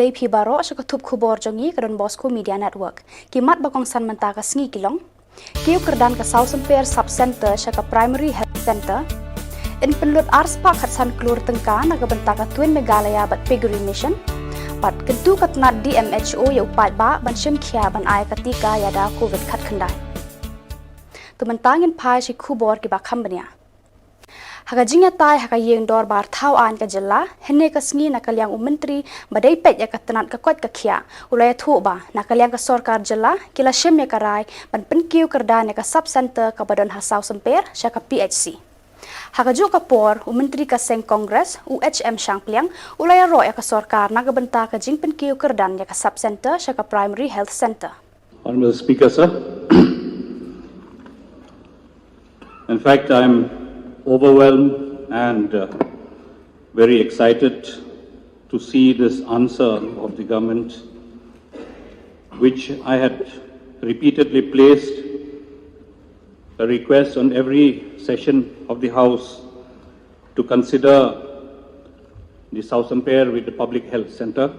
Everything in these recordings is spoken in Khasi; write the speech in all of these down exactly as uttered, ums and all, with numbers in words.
Ïa phi baroh sha ka thup khubor jong ngi ka Don Bosco Media Network. Ki mat ba kongsan mynta ka sngi ki long: Kiew kyrdan ka Sawsymper Sub Centre sha ka Primary Health Centre. Yn pynlut ar spah khatsan klur tyngka na ka bynta ka Twin Meghalaya bad Piggery Mission. Bad kyntu ka tnat D M H O ïa u paidbah ban shim khia ban ai ka tika ïada Covid khatkhyndai. To mynta ngin phai sha ki khubor kiba kham bniah. Ha ka jingïatai ha ka ïing dorbar thaw aiñ ka jylla, hynne ka sngi na ka liang u myntri ba dei peit ïa ka tnat ka koit ka khiah, u la ïathuh ba na ka liang ka sorkar jylla ki la shim ïa ka rai ban pynkiew kyrdan ïa ka Sub Centre kaba don ha Sawsymper sha ka P H C. Ha kajuh ka por, u myntri ka seng Congress, u H M Shangpliang, u la ïaroh ïa ka sorkar na ka bynta ka jingpynkiew kyrdan ïa ka Sub Centre sha ka Primary Health Centre. Honorable Speaker, sir. In fact, I'm overwhelmed and, uh, very excited to see this answer of the government, which I had repeatedly placed a request on every session of the House to consider the Sawsymper with the public health center.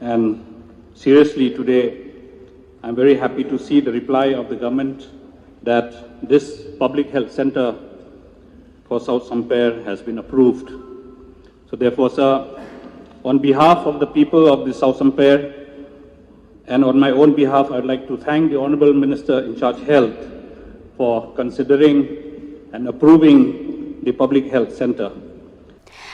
And seriously, today, I'm very happy to see the reply of the government that this public health center for Sawsymper has been approved. So therefore, sir, on behalf of the people of the Sawsymper and on my own behalf, I'd like to thank the Honorable Minister in charge Health for considering and approving the public health center.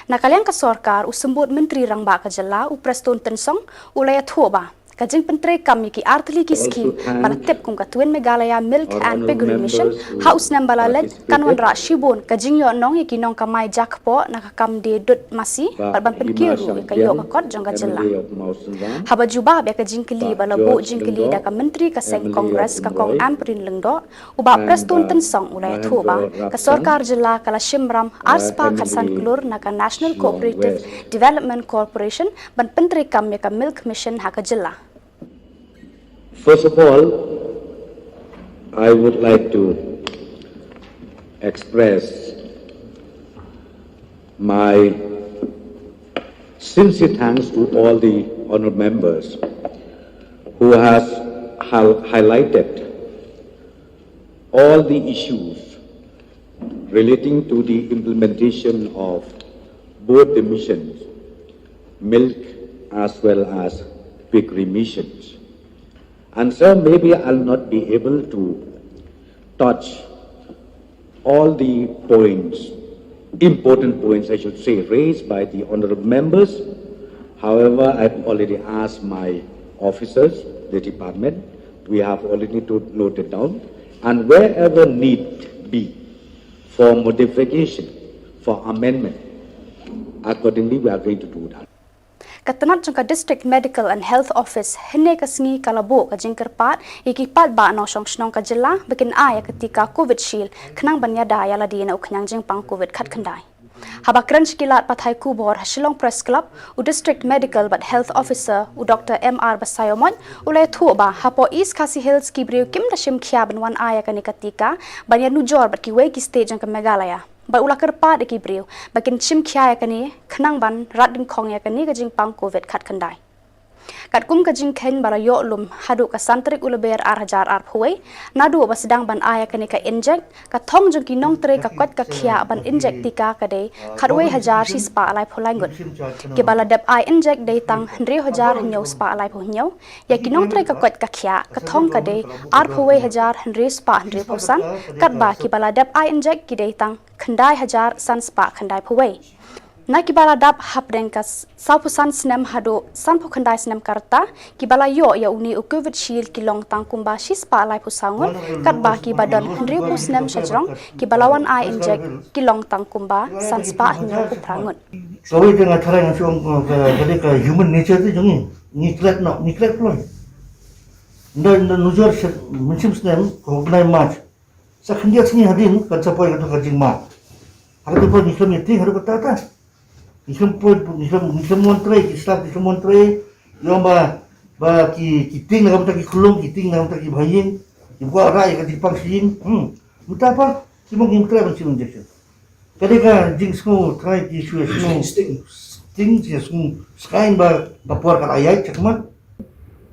Na ka liang ka sorkar, u symbud myntri rangbah ka jylla, u Prestone Tynsong, u la ïathuh ba ka jingpyntreikam ïa ki artylli ki skhim ba la tip kum ka Twin Meghalaya Milk and Piggery Mission ha u snem ba la leit kan wanrah shibun ka jingïohnong ïa ki nongkamai jakpoh na ka kam die dud masi bad ban pynkiew ruh ïa ka ïoh ka kot jong ka jylla. Haba jubab ïa ka jingkylli ba la buh jingkylli da ka myntri ka seng Congress ka Kong Ampareen Lyngdoh, u Bah Prestone Tynsong u la ïathuh ba ka sorkar jylla ka la shimram ar spah khatsan klur na ka National Cooperative Development Corporation ban pyntreikam ïa ka Milk Mission ha ka jylla. First of all, I would like to express my sincere thanks to all the honorable members who has hal- highlighted all the issues relating to the implementation of both the missions, milk as well as piggery missions. And so maybe I'll not be able to touch all the points, important points, I should say, raised by the honorable members. However, I've already asked my officers, the department, we have already to note it down. And wherever need be for modification, for amendment, accordingly we are going to do that. Ka tnat jong ka District Medical and Health Office hynne ka sngi ka la buh ka jingkyrpad ïa ki paidbah nongshong shnong ka jylla ba kin ai ïa ka tika Covishield khnang ban ïada ïa lade na u khñiang jingpang Covid khatkhyndai. Haba kren sha ki lad pathai khubor ha Shillong Press Club, u District Medical bad Health Officer, u Doctor M R Basaiawmoit, u la ïathuh ba hapoh East Khasi Hills ki briew kim da shim khia ban wan ai ïa kane ka tika ban ïanujor bad kiwei ki state jong ka Meghalaya. Bad u la kyrpad ïa ki briew ba kin shim khia ïa kane khnang ban rat dyngkhong ïa kane ka jingpang Covid khatkhyndai. Katkum ka jingkheiñ ba la ïoh lum haduh ka san tarik u Lber ar hajar arphew wei, naduh ba sdang ban ai ïa kane ka injek, ka thong jong ki nongtrei ka koit ka khiah ban injek tika ka dei khatwei hajar shispah laiphew lai ngut. Kiba la dep ai injek dei tang hynriew hajar hynñiew spah laiphew hynñiew, ïa ki nongtrei ka koit ka khiah ka thong ka dei arphew wei hajar hynriew spah hynriewphew san, katba kiba la dep ai injek ki dei tang khyndai hajar san spah khyndaiphew wei. Na kiba la dap hapdeng ka sawphew san snem haduh sanphew khyndai snem ka rta, kiba la ïoh ïa une u Covishield ki long tang kumba shispah laiphew saw ngut, katba kiba don hynriewphew snem shajrong kiba la wan ai injek ki long tang kumba san spah hynñiewphew phra ngut. Kawei te nga tharai nga shu ong, uh, ka, ka dei ka human nature te jong ngi. Ngi klet noh, ngi klet kloi. Nda, nda nujor shet, mynshem snem, ka u bnai March. Sa khyndiat sngi hadien, kan sa poi kato ka jingma. Ha kato poi ngi khlem ïa tieng haduh katta katta. Ngi khlem poi, ngi khlem, ngi khlem wan trei, ki staff ngi khlem wan trei. Ïa ba, ba ki, ki tieng na ka bynta ki khyllung, ki tieng na ka bynta ki bahaïing. Ki kwah rah ïa ka jingpang sha ïing. Hmm. Mynta pat, ki mong kim trei ban shim injection. Ka dei ka jingsngew trai ki shu ïa sngew. Tin, ïa sngewskhem ba ka por ka la ïaid shakhmat.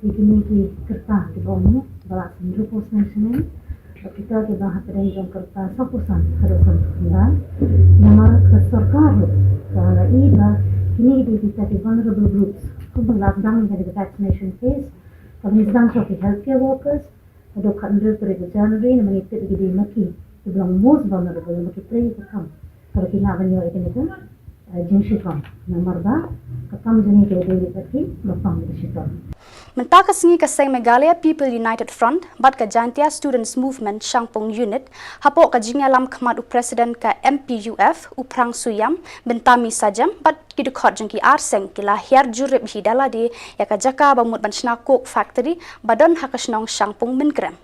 Ïa kine ki kyrta kiba ong, ba la sngewthuh posmen shnong. Ba kita kiba hapdeng jong kyrta sawphew san haduh san. Namar ka sorkar ruh ka la ïohi ba kine ki dei kita ki vulnerable groups. Kumba la dang ïa ka vaccination phase, kaba ngi sdang sha ki healthcare workers, haduh khathynriew tarik January, namar ngi tip ki dei ma ki kiba long most vulnerable, namar ki trei ka kam. Kaba ki lah ban ïoh ïa kane ka, eh, jingshitom. Namar ba ka kam jong ngi ka dei ba ki ba pang ka shitom. Mynta ka sngi ka seng Meghalaya People United Front bad ka Jaintia Students Movement Shangpung Unit, hapoh ka jingïalam khmat u President ka M P U F, u Phrang Suiam, Bynta Miss Sajem bad ki dkhot jong ki ar seng, ki la hiar jurip hi da lade ïa ka jaka ba mut ban shna coke factory ba don ha ka shnong Shangpung Mynkrem.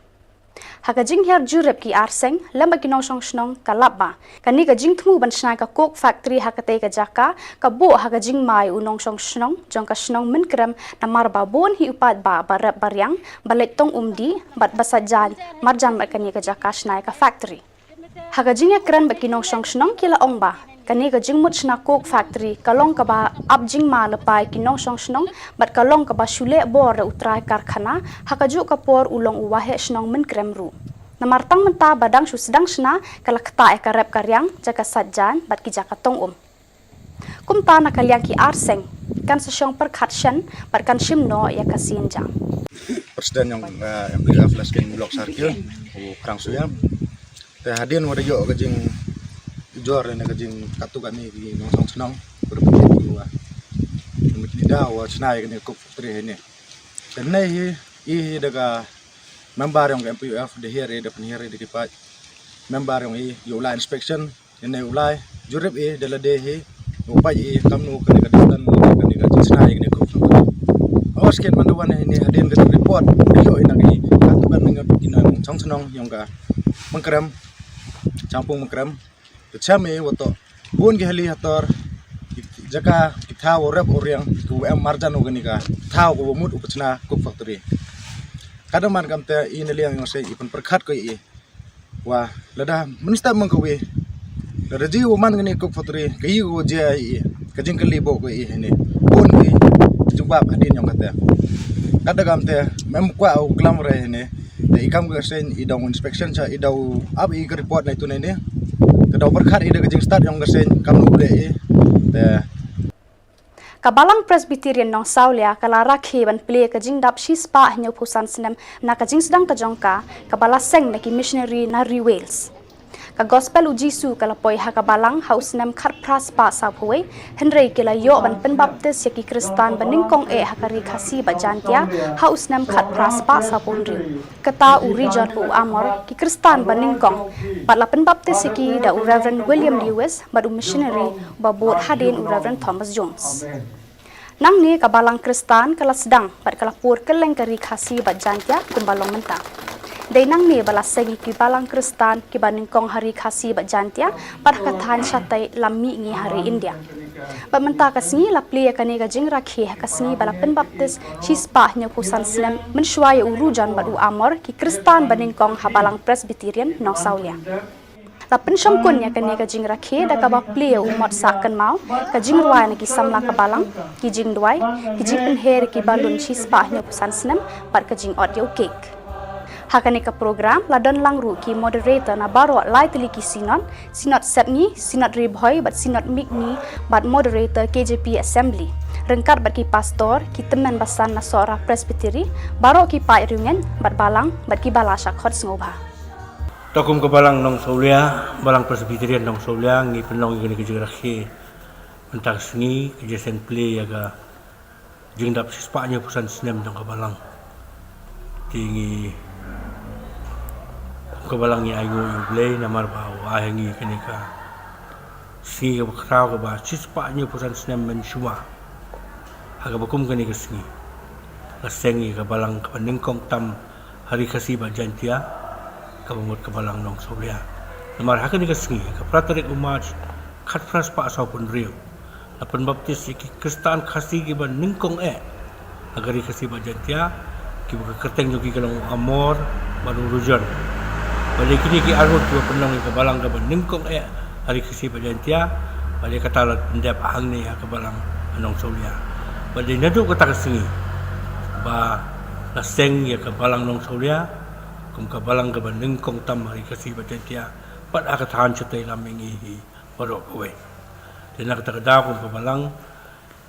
Ha ka jinghiar jurip ki ar seng lem bad ki nongshong shnong, ka lap ba kane ka jingthmu ban shna ka coke factory ha katei ka jaka ka buh ha ka jingma ïa u nongshong shnong jong ka shnong Mynkrem, namar ba bun hi u paidbah ba rep ba riang, ba leit tong um dih bad ba sait jaiñ marjan bad kane ka jaka shna ïa ka factory. Ha ka jingïakren bad ki nongshong shnong, ki la ong ba kane ka jingmut shna coke factory ka long kaba ap jingma lypa ïa ki nongshong shnong bad ka long kaba shu leh bor da u trai karkhana, ha kajuh ka por u long u waheh shnong Mynkrem ruh. Namar tang mynta ba dang shu sdang shna, ka la ktah ïa ka rep ka riang, jaka sait jaiñ bad ki jaka tong um. Kumta na ka liang ki ar seng, kan sa shong pyrkhat shen bad kan shim noh ïa ka sien jam. President jong, eh, M P U F Laskin Block Circle, u Phrang Suiam. Te hadien wat da ïoh ka jingjur ne ka jingkatto katne ki nongshong shnong, pyrkhat ïa u, eh, u mut ki da wa shna ïa kane coke factory hangne. Te ngi hi, i hi da ka member jong ka M P U F, da hiar i, da pynhiar i da ki paid member jong i, ïa u la inspection, ïa u la jurip i da lade hi, u peit i kamnu kane ka distance, kane ka jingshna ïa kane ka coke factory. Haba sket man da wan hi ne, hadien ka report da ïoh i na ki katto katne ki nongshong shnong jong ka Mynkrem, Shangpung Mynkrem. Te shem i wa toh bun ki hali hator ki jaka, ki thaw u rep u riang, ki wa em marjan u kane ka thaw ka wa mut u pynshna coke factory. Katba man kamte, i na liang jong seng i pynpyrkhat ko i, wa lada mynstep man kawei, lada ji wa man kane coke factory, ka i wa jia i, ka jingkylli bok ko i hangne. Bun ki jubab hadien jong kate. Katba kamte, mem kwah u klam re hangne. Te i kam ka seng i dang inspection sha, i dang ap i ka report na itu na ini. Te dang pyrkhat i da ka jingstad jong ka seng, kamnu u leh i. Te Ka Balang Presbyterian Nongsawlia ka la rakhe ban plie ka jingdap shispah hynñiewphew san snem na ka jingsdang ka jong ka, kaba la seng na ki missionary na ri Wales. Ka Gospel u Jisu ka la poi ha ka balang ha u snem khatphra spah sawphew wei, hynrei ki la ïoh ban pynbaptis ïa ki Khristan ba nyngkong eh ha ka Ri Khasi bad Jaintia ha u snem khatphra spah sawphew hynriew. Kata u Rijon bad u Amor, ki Khristan ba nyngkong, bad la pynbaptis ïa ki da u Reverend William Lewis bad u missionary ba bud hadien u Reverend Thomas Jones. Nangne ka balang Khristan ka la sdang bad ka la pur kylleng ka Ri Khasi bad Jaintia kumba long mynta. Dei nangne ba la seng ïa ki balang Khristan kiba nyngkong ha Ri Khasi bad Jaintia bad ha ka thaiñ shatei lam mihngi ha ri India. Bad mynta ka sngi la plie ïa kane ka jingrakhe ha ka sngi ba la pynbaptis shispah hynñiewphew san snem mynshuwa ïa u Rijon bad u Amor, ki Khristan ba nyngkong ha Balang Presbyterian Nongsawlia. La pynshongkun ïa kane ka jingrakhe da kaba plie ïa u mot sah kynmaw, ka jingrwai na ki samla ka balang, ki jingduwai, ki jingpynher ïa ki balloon shispah hynñiewphew san snem bad ka jingot ïa u cake. Ha kane ka program la don lang ruh ki moderator na baroh lai tylli ki synod, Synod Sepngi, Synod Ri Bhoi bad Synod Mihngi, bad moderator K J P Assembly, ryngkat bad ki pastor, ki tymmen basan na Sohra Presbytery, baroh ki paid riewngeit bad balang bad kiba la shah khot sngewbha. Te kum ka Balang Nongsawlia, Balang Presbyterian Nongsawlia, ngi pynlong ïa kane ka jingrakhe mynta ka sngi, ka jingïaseng plie ïa ka jingdap shispah hynñiewphew san snem jong ka balang. Te ngi, kum ka balang, ngi ainguh ïa U Blei namar ba u ai ha ngi kane ka sngi kaba khraw, kaba shispah hynñiewphew san snem mynshuwa ha kaba kum kane ka sngi la seng ïa ka balang kaba nyngkong tam ha Ri Khasi bad Jaintia, kaba mut ka Balang Nongsawlia. Namar ha kane ka sngi, ka phra tarik u March, khatphra spah sawphew hynriew, la pynbaptis ïa ki Khristan Khasi kiba nyngkong eh ha ka Ri Khasi bad Jaintia, kiba ka kyrteng jong ki ka long u Amor bad u Rijon. Bad ïa kine ki arngut kiba pynlong ïa ka balang kaba nyngkong eh ha Ri Khasi bad Jaintia, bad ïa kata la pyndep hangne ha ka Balang Nongsawlia. Bad dei naduh kata ka sngi ba la seng ïa ka balang Nongsawlia kum ka balang kaba nyngkong tam ha ri Khasi bad Jaiñtia bad ha ka thaiñ shatei lam ïa ngi hi baroh kawei. Te na kata ka daw kum ka balang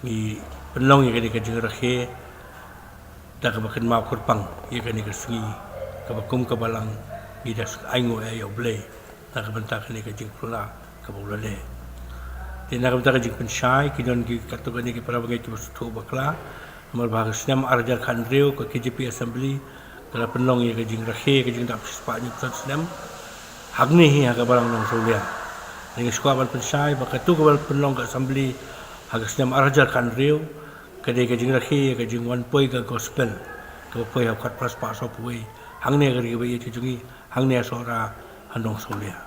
ngi pynlong ïa kane ka jingrakhe da kaba kynmaw kyrpang ïa kane ka sngi kaba kum ka balang ngi da ai nguh ïa U Blei na ka bynta kane ka jingphylla kaba u la leh. Te na ka bynta ka jingpynshai ki don ki katto katne ki para bangeit kiba sngewthuh bakla namar ba ha ka snem ar hajar khathynriew ka K J P Assembly ka la pynlong ïa ka jingrakhe ka jingdap shispah hynñiewphew san snem hangne hi ha ka balang Nongsawlia. Ngi sngewkwah ban pynshai ba katto kaba la pynlong ka Assembly ha ka snem ar hajar khathynriew ka dei ka jingrakhe ïa ka jingwan poi ka gospel kaba poi ha u khatphra spah sawphew wei hangne ha ka ri kaba ïeit ka jong ngi hangne ha Sohra ha Nongsawlia.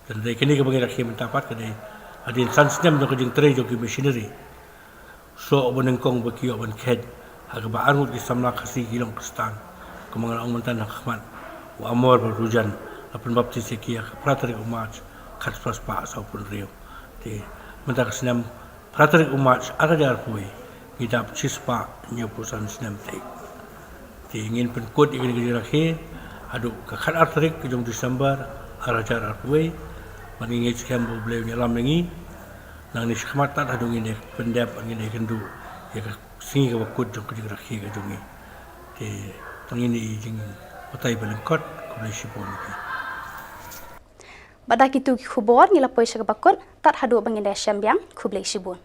Te dei kane kaba ngi rakhe mynta pat ka dei hadien san snem jong ka jingtrei jong ki missionary. Soh ba nyngkong ba ki ïoh ban kheit ha kaba arngut ki samla Khasi ki long Khristan. Kumba nga la ong mynta ha khmat u Amor Barujan la pynbaptis ïa ki ha ka phra tarik u March khatphra spah sawphew hynriew. Te mynta ka snem phra tarik u March ar hajar arphew wei ngi dap shispah hynñiewphew san snem te. Te ngin pynkut ïa kane ka jingrakhe haduh ka khatar tarik ka jong December ar hajar arphew wei. Bad ngi ngeit skhem ba U Blei un ïalam ïa ngi. Nangne shakhmat tad haduh ngin ïa pyndep bad ngin ïa kynduh ïa ka sngi kaba kut jong ka jingrakhe ka jong ngi. Te tang ine i jingbatai ba lyngkot, khublei shibun ïa phi. Bad da kitu ki khubor ngi la poi sha kaba kut, tad haduh ba ngin ïa shem biang, khublei shibun.